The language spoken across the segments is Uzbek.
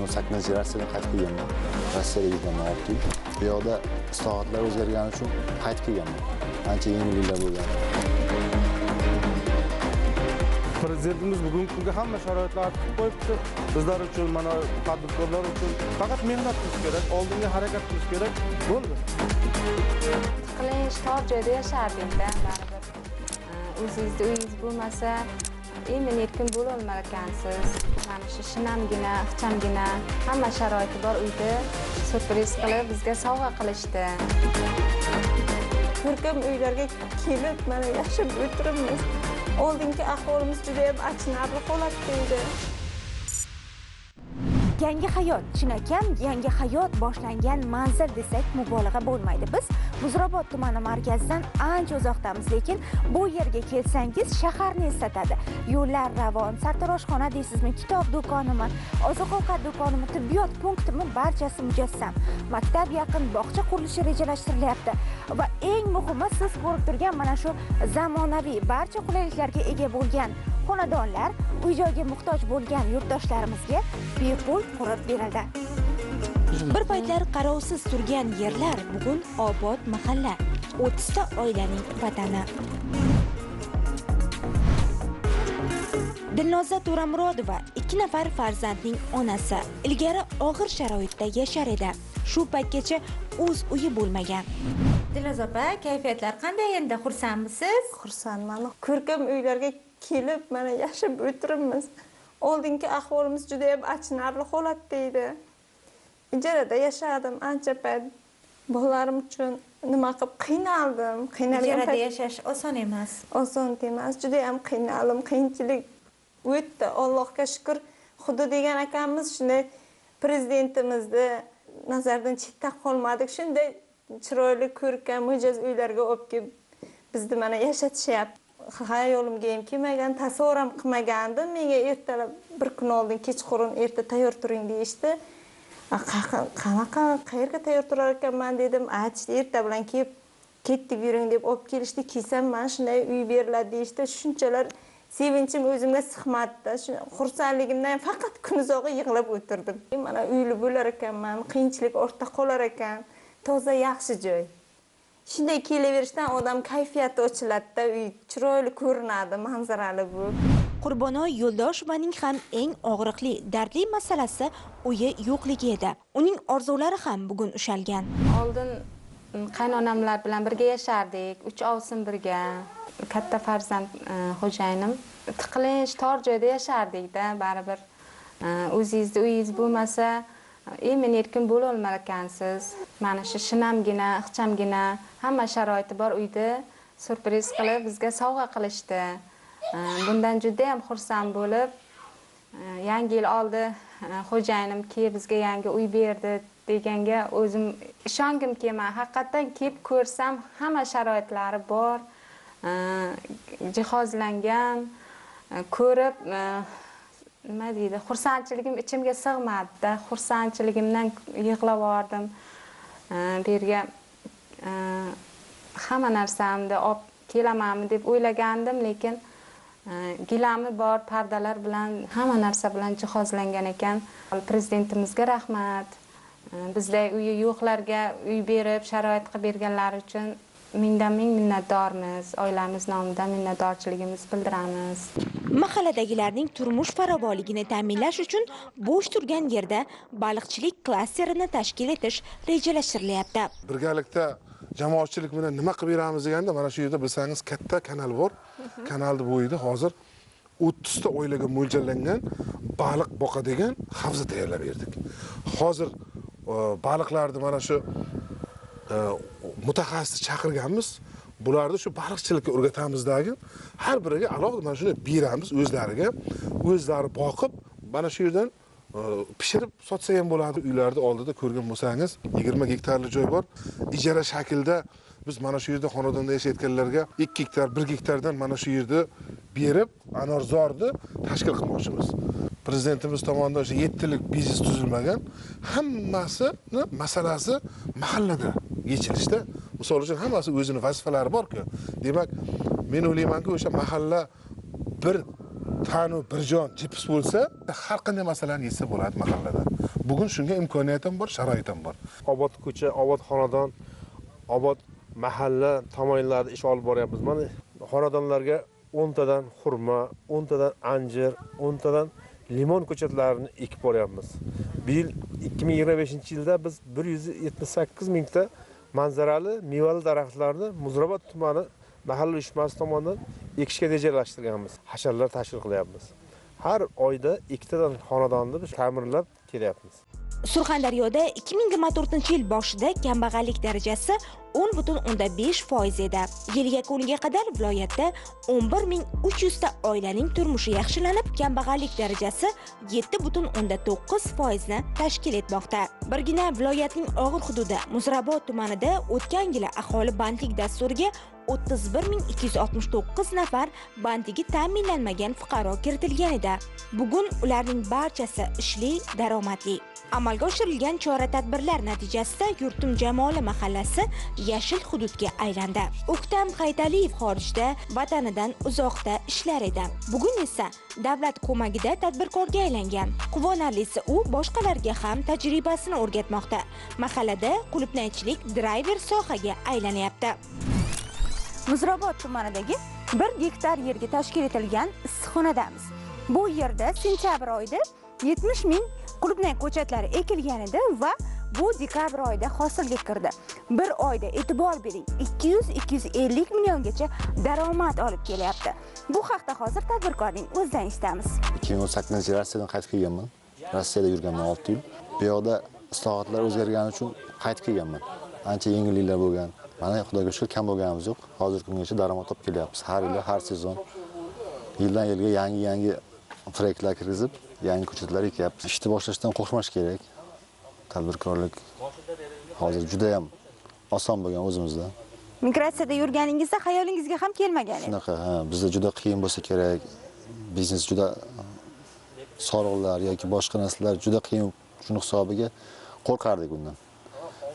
2018 Rossiyadan qaytib kelganman. Rossiyada yurganman 6 yil. Bu yoqda islohotlar o'zgargani uchun qaytib kelganman. Ancha yengilliklar bo'lgan. Prezidentimiz bugungi kunga hamma sharoitlarni qilib qo'yibdi. Bizlar uchun, mana tadbirkorlar uchun faqat mehnat qilish kerak, oldinga harakat qilish kerak, bo'ldi. Tiqilinch tor joyda yashardik-da, baribir. O'zingizni uyingiz bo'lmasa, emin erkin bo'la olmar ekansiz. Mana shu shinamgina, ixchamgina, hamma sharoiti bor uyda syurpriz qilib bizga sovg'a qilishdi. Ko'rkam uylarga kelib, mana yashab o'tiribmiz. Oldingi ahvolimiz juda ham achinarli holatda edi. Yangi hayot, chinakam yangi hayot boshlangan manzil desak mubolag'a bo'lmaydi. Biz Muzrabot tumani markazidan ancha uzoqdamiz, lekin bu yerga kelsangiz shaharni eslatadi. Yo'llar ravon, sartaroshxona deysizmi, kitob do'konimi, oziq-ovqat do'konimi, tibbiyot punktimi, barchasi mujassam. Maktab yaqin, bog'cha qurilishi rejalashtirilyapti va eng muhimi siz ko'rib turgan mana shu zamonaviy barcha qulayliklarga ega bo'lgan xonadonlar uy-joyga muhtoj bo'lgan yurtdoshlarimizga bepul qurib berildi. Bir paytlar qarovsiz turgan yerlar bugun obod mahalla, 30 ta oilaning vatani. Dilnoza To'ramurodova 2 nafar farzandning onasi. Ilgari og'ir sharoitda yashar edi. Shu paytgacha o'z uyi bo'lmagan. Dilnoza opa, kayfiyatlar qanday endi? Xursandmisiz? Xursandman. Ko'rkam uylarga kelib, mana yashab o'tiribmiz. Oldingi ahvolimiz juda ham achinarli holatda edi. Ijarada yashadim ancha payt. Bolalarim uchun nima qilib qiynaldim. Ijarada yashash oson emas. Oson emas, juda ham qiynaldim, qiyinchilik o'tdi. Allohga shukr, Xudo degan akamiz shunday prezidentimizni nazardan chetda qolmadik. Shunday chiroyli, ko'rkam, mo'jiz uylarga olib kelib bizni mana yashatishyapti. Xayolimga ham kelmagan, tasavvur ham qilmagandim. Menga ertalab bir kun oldin kechqurun erta tayyor turing deyishdi. Qanaqa, qayerga tayyor turar ekanman dedim. Aytishdi, erta bilan kelib ketdik yuring deb olib kelishdi. Kelsam mana shunday uy beriladi deyishdi. Shunchalar sevinchim o'zimga sig'madi. Xursandligimdan faqat kunuzog'i yig'lab o'tirdim. Mana uyli bo'lar ekanman, qiyinchilik ortda qolar ekan. Toza yaxshi joy. Shunday kelaverishdan odam kayfiyati ochiladi-da, uy chiroyli ko'rinadi, manzarali bu. Qurbonoy Yo'ldoshovaning ham eng og'riqli, dardli masalasi uyi yo'qligi edi. Uning orzulari ham bugun ushalgan. Oldin qaynonamlar bilan birga yashardik, 3 ovsin birga. Katta farzand xo'jayinim. Tiqilinch tor joyda yashardik-da, baribir. O'zingizni uyingiz bo'lmasa, emin erkin bo'la olmar ekansiz. Mana shu shinamgina, ixchamgina, hamma sharoiti bor uyda syurpriz qilib bizga sovg'a qilishdi. Bundan juda ham xursand bo'lib, yangi yil oldi xo'jayinim kelib bizga yangi uy berdi deganga o'zim ishongim kelmadi. Haqiqatan kelib ko'rsam hamma sharoitlari bor, jihozlangan, ko'rib nima deydi, xursandchiligim ichimga sig'madi-da, xursandchiligimdan yig'lab yubordim. Bu yerga hamma narsamni olib kelamanmi deb o'ylagandim, lekin gilami bor, pardalar bilan, hamma narsa bilan jihozlangan ekan. Prezidentimizga rahmat. Bizday uyi yo'qlarga uy berib, sharoit qilib berganlari uchun mingdan ming minnatdormiz. Oilamiz nomidan minnatdorchiligimizni bildiramiz. Mahalladagilarning turmush farovonligini ta'minlash uchun bo'sh turgan yerda baliqchilik klasterini tashkil etish rejalashtirilyapti. Birgalikda jamoatchilik bilan nima qilib beramiz deganda, mana shu yerda bilsangiz katta kanal bor. Kanalni bo'yida hozir 30 ta oilaga mo'ljallangan baliq boqadigan havza tayyorlab berdik. Hozir baliqlarni mana shu mutaxassis chaqirganmiz. Bularni shu baliqchilikka o'rgatamizdagi, har biriga alohida mana shuni beramiz o'zlariga, o'zlari boqib, mana shu yerdan pishirib sotsa ham bo'ladi. Uylarni oldida ko'rgan bo'lsangiz 20 gektarli joy bor. Ijara shaklida biz mana shu yerda xonadonda yashayotganlarga 2 gektar, 1 gektardan mana shu yerda berib, anorzorni tashkil qilmoqchimiz. Prezidentimiz tomonidan o'sha 7 yillik biznes tuzilmagan, hammasini masalasi mahallada yechilishda. Misol uchun hammasi o'zini vazifalari bor-ku. Demak, men o'ylaymanki, o'sha mahalla bir Tanu bir jon jipis bo'lsa, har qanday masalani yechsa bo'ladi mahallada. Bugun shunga imkoniyatim bor, sharoitim bor. Obod ko'cha, obod xonadon, obod mahalla tamoyillarida ish olib boryapmiz. Mana xonadonlarga 10 tadan xurmo, 10 tadan anjir, 10 tadan limon ko'chatlarini ekib boryapmiz. Bu yil 2025-yilda biz 178 mingta manzarali mevali daraxtlarni Muzrabot tumani mahalla uyushmasi tomonidan ekishga rejalashtirganmiz. Hasharlar tashkil qilyapmiz. Har oyda 2 tadan xonadonni biz ta'mirlab kelyapmiz. Surxondaryoda 2024-yil boshida kambag'allik darajasi 10,5% edi. Yil yakuniga qadar viloyatda 11 300 ta oilaning turmushi yaxshilanib, kambag'allik darajasi 7,9% ni tashkil etmoqda. Birgina viloyatning og'ir hududi Muzrabot tumanida o'tgan yili aholi bandlik dasturiga 31 269 nafar bandligi ta'minlanmagan fuqaro kiritilgan edi. Bugun ularning barchasi ishli, daromadli. Amalga oshirilgan chora-tadbirlar natijasida Yurtim Jamoli mahallasi yashil hududga aylandi. O'ktam Haytaliyev xorijda, vatanidan uzoqda ishlar edi. Bugun esa davlat ko'magida tadbirkorga aylangan. Quvonarlisi, u boshqalarga ham tajribasini o'rgatmoqda. Mahallada qulupnaychilik driver sohaga aylanyapti. Muzrabot tumanidagi 1 gektar yerga tashkil etilgan issiqxonadamiz. Bu yerda sentyabr oyida 70 ming qulupnay ko'chatlari ekilgan edi va bu dekabr oyida hosilga kirdi. Bir oyda, e'tibor bering, 200-250 milliongacha daromad olib kelyapti. Bu haqda hozir tadbirkorning o'zidan eshitamiz. 2018 yil Rossiyadan qaytib kelganman. Rossiyada yurganman 6 yil. Bu yoqda islohotlar o'zgargani uchun qaytib kelganman. Ancha yengilliklar bo'lgan. Mana, Xudoga shukr, kam bo'lganimiz yo'q. Hozirgi kungacha daromad topib kelyapmiz. Har yili, har sezon yildan yilga yangi yangi proyektlar kirgizib, yangi ko'chatlar ekyapmiz. Ishni boshlashdan qo'rqmash kerak. Tadbirkorlik hozir juda ham oson bo'lgan o'zimizda. Migratsiyada yurganingizda xayolingizga ham kelmagan edi. Shunaqa, ha, bizda juda qiyin bo'lsa kerak. Biznes juda, soliqlar yoki boshqa narsalar juda qiyin, shuni hisobiga qo'rqardik undan.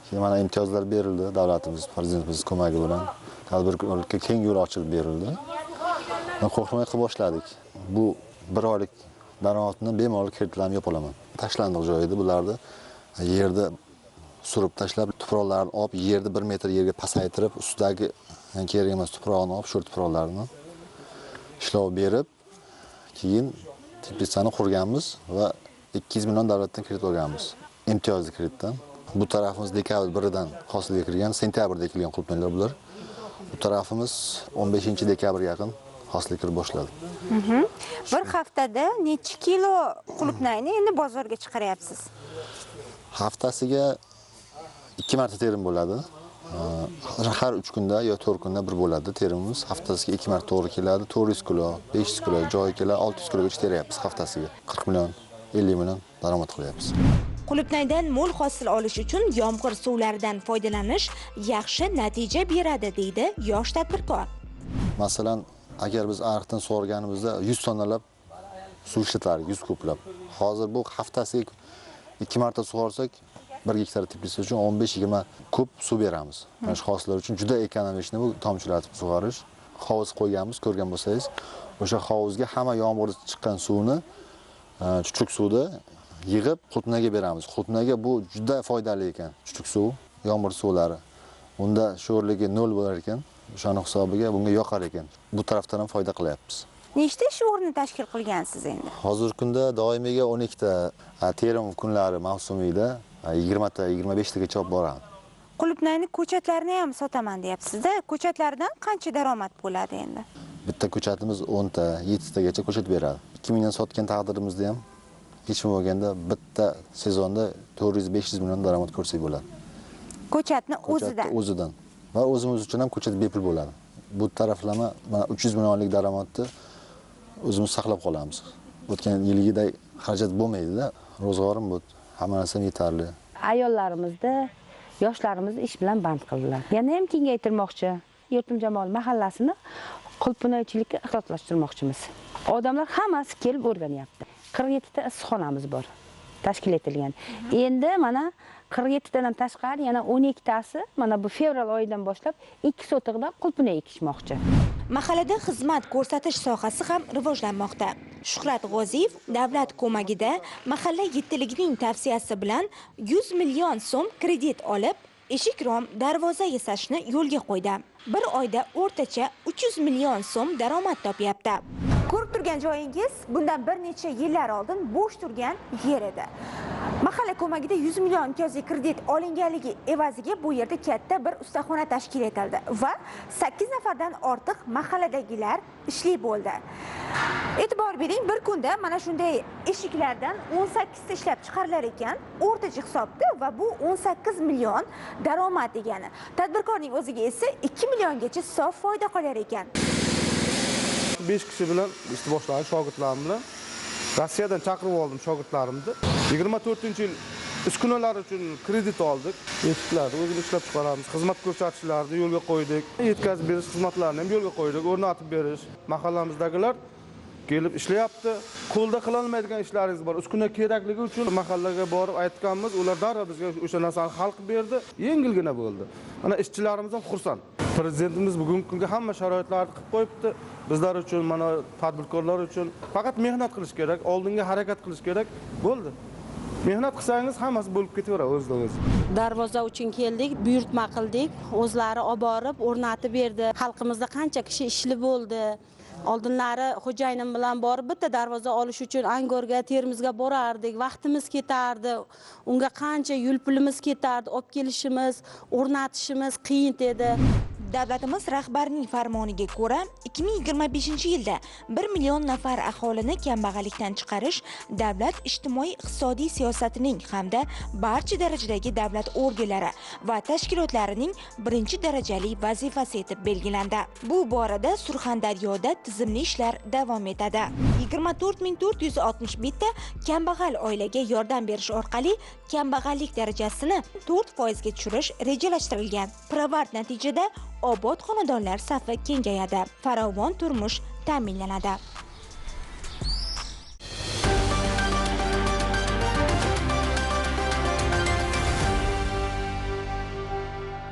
Keyin mana imtiyozlar berildi, davlatimiz, prezidentimiz ko'magi bilan tadbirkorlikka keng yo'l ochilib berildi. Qo'rqmay qilib boshladik. Bu bir oylik daromadni bemalol kreditlarni yopib olaman. Tashlandiq joy edi bularni. Yerda surib tashlab, tuproqlarni olib, yerni 1 metr yerga pasaytirib, ustidagi kerak emas tuprog'ini olib, sho'r tuproqlarni ishlov berib, keyin teplitsani qurganmiz va 200 million davlatdan kredit olganmiz. Imtiyozli kreditdan. Bu tarafimiz dekabr 1idan hosilga kirgan, sentyabrda ekilgan qulupnaylar bular. Bu tarafimiz 15 dekabrga yaqin hosilga kirib boshladi. Bir haftada necha kilo qulupnayni endi bozorga chiqaryapsiz? Haftasiga 2 marta terim bo'ladi. Har 3 kunda yo 4 kunda bir bo'ladi terimimiz. Haftasiga 2 marta to'g'ri keladi. 400 kilo, 500 kilo, joyi keladi 600 kilogacha teryapmiz haftasiga. 40 million, 50 million daromad qilyapmiz. Qulupnaydan mo'l hosil olish uchun yomg'ir suvlaridan foydalanish yaxshi natija beradi, deydi yosh tadbirkor. Masalan, agar biz ariqdan sug'organimizda 100 tonnalab suv ishlatardik, 100 kublab. Hozir bu haftasiga 2 marta sug'orsak, 1 gektar teplitsa uchun 15-20 kub suv beramiz. Mana shu hosillar uchun juda ekonomичный bu tomchilatib sug'orish. Hovuz qo'yganmiz, ko'rgan bo'lsangiz, o'sha hovuzga hamma yomg'ir chiqqan suvni, chuchuk suvni yig'ib qulupnayga beramiz. Qulupnayga bu juda foydali ekan, chuchuk suv, yomg'ir suvlari. Unda sho'rligi 0 bo'lar ekan, o'shani hisobiga bunga yoqar ekan. Bu tarafdan ham foyda qilyapmiz. Nechta ish o'rni tashkil qilgansiz endi? Hozirgi kunda doimiyga 12 ta, terim kunlari mavsumiyda 20 ta, 25 tagacha olib boramiz. Qulupnayni ko'chatlarini ham sotaman deyapsiz-da. Ko'chatlardan qancha daromad bo'ladi endi? Bitta ko'chatimiz 10 ta, 7 tagacha ko'chat beradi. 2000 dan sotgan taqdirimizda ham hech bo'lmaganda bitta sezonda 400-500 million daromad ko'rsak bo'ladi. Ko'chatni o'zidan. O'zidan. Va o'zimiz uchun ham ko'chat bepul bo'ladi. Bu taraflama mana 300 millionlik daromadni o'zimiz saqlab qolamiz. O'tgan yilgiday xarajat bo'lmaydi-da. Ro'zg'orim bu, hamma narsam yetarli. Ayollarimizni, yoshlarimizni ish bilan band qildilar. Yana ham kengaytirmoqchi. Yurtim Jamol mahallasini qulupnaychilikka ixtisoslashtirmoqchimiz. Odamlar hammasi kelib o'rganyapti. 47 ta issiqxonamiz bor, tashkil etilgan. Endi mana 47 tadan tashqari yana 12 tasi mana bu fevral oyidan boshlab 2 sotixda qulupnay ekishmoqchi. Mahallada xizmat ko'rsatish sohasi ham rivojlanmoqda. Shuhrat G'oziyev davlat ko'magida mahalla yettiligining tavsiyasi bilan 100 million so'm kredit olib, eshik rom darvoza yasashni yo'lga qo'ydi. Bir oyda o'rtacha 300 million so'm daromad topyapti. Ko'rib turgan joyingiz bundan bir necha yillar oldin bo'sh turgan yer edi. Mahalla ko'magida 100 million imtiyozli kredit olinganligi evaziga bu yerda katta bir ustaxona tashkil etildi va 8 nafardan ortiq mahalladagilar ishli bo'ldi. E'tibor bering, bir kunda mana shunday eshiklardan 18 ta ishlab chiqarilar ekan, o'rtacha hisobda, va bu 18 million daromad degani. Tadbirkorning o'ziga esa 2 milliongacha sof foyda qolar ekan. 5 kishi bilan ishni boshladim, shogirdlarim bilan. Rossiyadan chaqirib oldim shogirdlarimni. 24-yil uskunalar uchun kredit oldik. Eshiklarni o'zimiz ishlab chiqaramiz, xizmat ko'rsatishlarni yo'lga qo'ydik, yetkazib berish xizmatlarini ham yo'lga qo'ydik, o'rnatib berish. Mahallamizdagilar kelib ishlayapti. Qo'lda qilolmaydigan ishlaringiz bor. Uskuna kerakligi uchun mahallaga borib aytganmiz, ular darrov bizga o'sha narsani hal qilib berdi, yengilgina bo'ldi. Mana ishchilarimiz ham xursand. Prezidentimiz bugungi kunga hamma sharoitlarni qilib qo'yibdi. Bizlar uchun, mana tadbirkorlar uchun faqat mehnat qilish kerak, oldinga harakat qilish kerak, bo'ldi. Mehnat qilsangiz hammasi bo'lib ketaveradi o'zidan o'zi. Darvoza uchun keldik, buyurtma qildik, o'zlari olib borib o'rnatib berdi. Xalqimizda qancha kishi ishli bo'ldi. Oldinlari xo'jayinim bilan borib bitta darvoza olish uchun Angorga, Termizga borardik, vaqtimiz ketardi. Unga qancha yo'l pulimiz ketardi, olib kelishimiz, o'rnatishimiz qiyin edi. Davlatimiz rahbarining farmoniga ko'ra 2025-yilda 1 million nafar aholini kambag'allikdan chiqarish davlat ijtimoiy iqtisodiy siyosatining hamda barcha darajadagi davlat organlari va tashkilotlarining birinchi darajali vazifasi etib belgilandi. Bu borada Surxondaryoda tizimli ishlar davom etadi. 24461 ta kambag'al oilaga yordam berish orqali kambag'allik darajasini 4% ga tushirish rejalashtirilgan. Pirovard natijada obod xonadonlar safi kengayadi, farovon turmush ta'minlanadi.